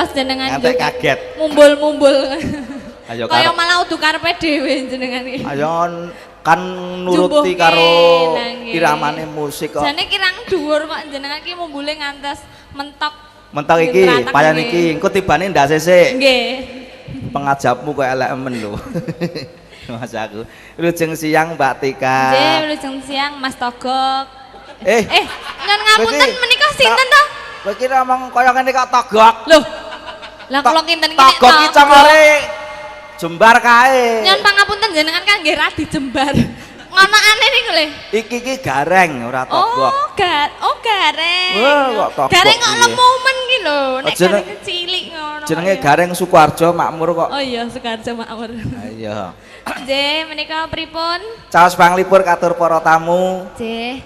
Ngertos jenengan Ngantek kaget. Mumbul-mumbul. Ayo kaya malah udu karepe dhewe jenengan iki. Ayo kan nuruti karo iramane musik kok. Jane kirang dhuwur kok jenengan iki mumbule ngantos mentok. Mentok iki, payan iki, engko tibane ndase sik. Nggih. Pengajapmu kok elek men lho. Mas aku. Wilujeng siang Mbak Tika. Nggih, wilujeng siang Mas Togok. Nyun ngapunten menika sinten to? Kowe iki ngomong kaya ngene kok Togok. Lho. Lah kula kinten iki Togok iki congore jembar kae. Nyun pangapunten jenengan kan nggih radi jembar. Ngonokane niku lho. Iki iki gareng ora Togok. Oh, gareng. Wah, kok Togok. Gareng kok lemu men ki lho. Nek gareng cilik ngono. Jenenge Gareng Sukoharjo Makmur kok. Oh iya, Sukoharjo Makmur. Iya. Nggih, menika pripun? Caos panglipur katur para tamu. Nggih.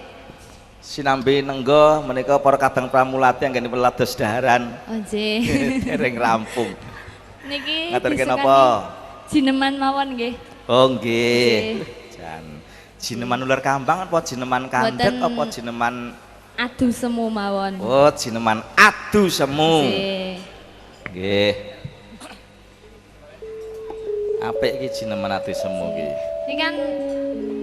Sinambi nenggo menika para kadang pramulati anggenipun lados daharan. Oh nggih. Dereng rampung. Niki ngaturke napa? Jineman mawon nggih. Oh nggih. Jan. Jineman ular kambang apa jineman kandhet apa jineman adu semu mawon. Oh, jineman adu semu. Nggih. Nggih. Apik iki jineman adu semu iki. Iki kan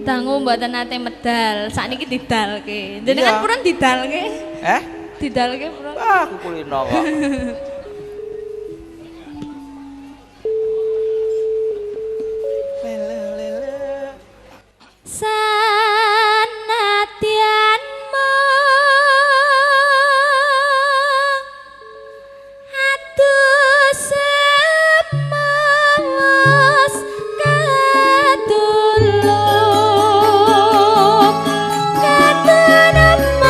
dangu mboten nate medal, sakniki didalke. Jenengan purun didalke? Eh? Didalke purun. Wah, aku kulino kok. Sanadyan mung atus semewas katulung katenemang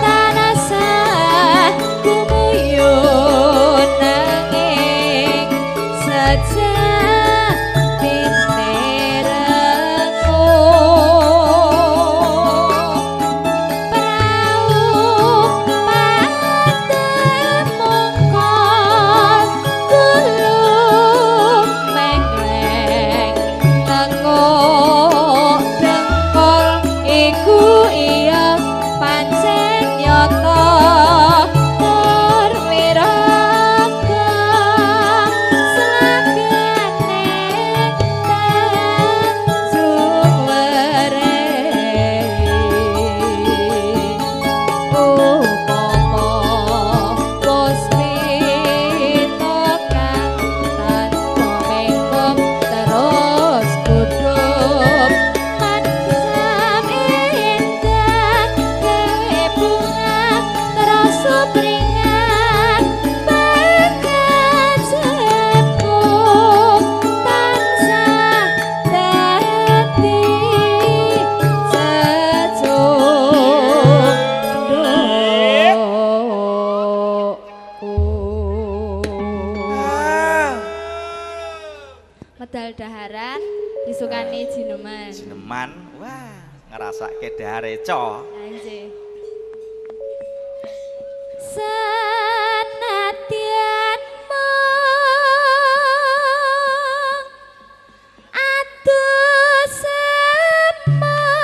tanasah gumuyun nanging sejatine rengung prau patemungkol tulung mengleng tengok dengkol iku iya pancen nyata tur wiraga slagane Tanjung Werehi upama puspita kang tanpa mengkup terus kudup mansam indah gawe bunga terus pringan pangkajepku tansah dadi sejondokku. Medal daharan disukani jineman. Jineman, wah, ngrasake dahare co. Nggih. Senadyan mung atus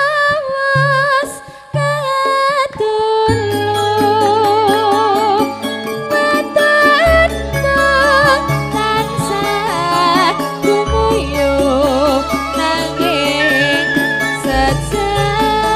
semewas katulung weton mung tansah gumuyuh nanging sejatine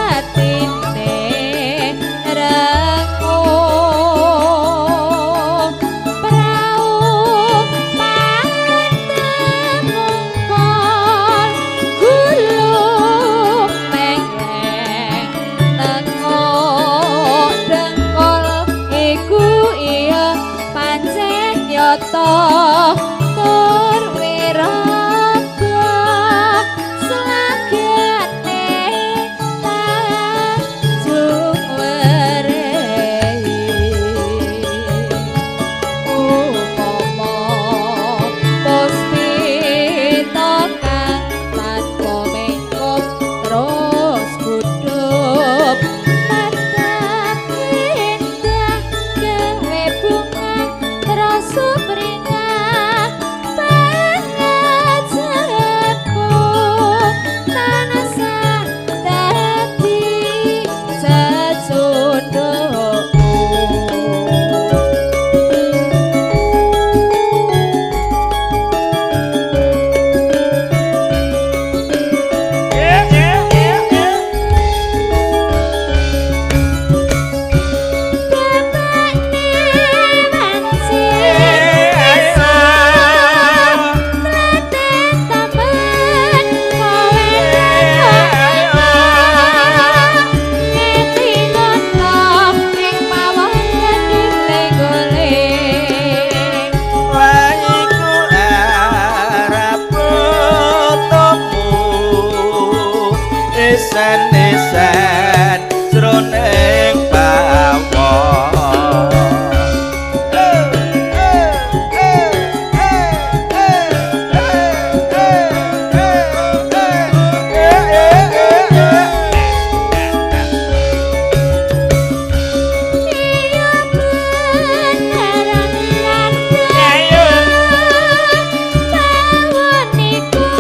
isen-isen jroning bawon. Iya beneran bawon iku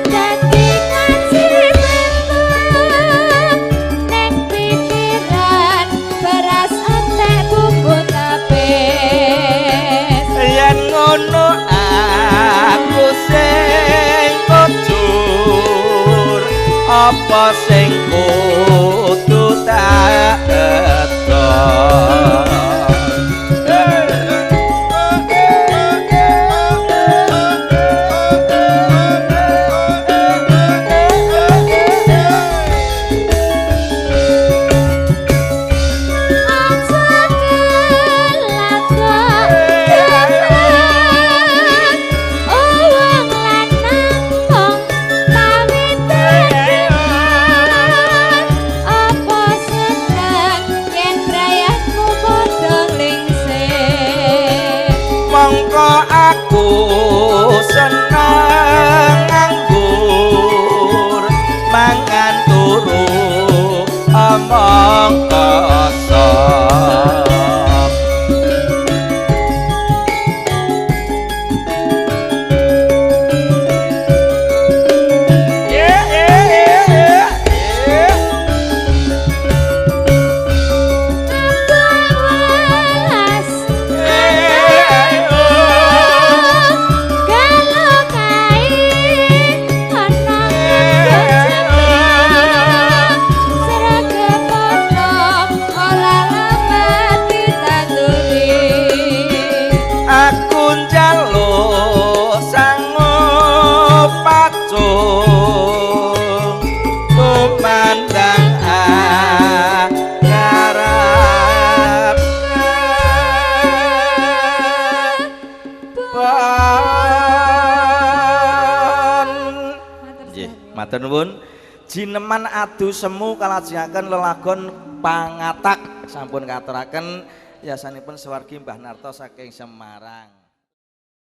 dadi kasih neng pikiran beras entek bumbu tapis. Yen ngono aku sing kujur, apa sing kudu tak edol. Aja kelakon kepen wong lanang mung pawit-pawitan. Apa seneng yen brayatmu padha lingsir? Mongko aku seneng nganggur, mangan turu omong kosong. Welas kalau kae ana kejebak sregep ana ora lemet ditanduri. Aku njaluk sangu pacung tumandang agarap bon. Nggih, matur nuwun. Jineman adu semu kalajengaken lelagon pangatak sampun katuraken yasanipun sewargi Mbah Narto saking Semarang.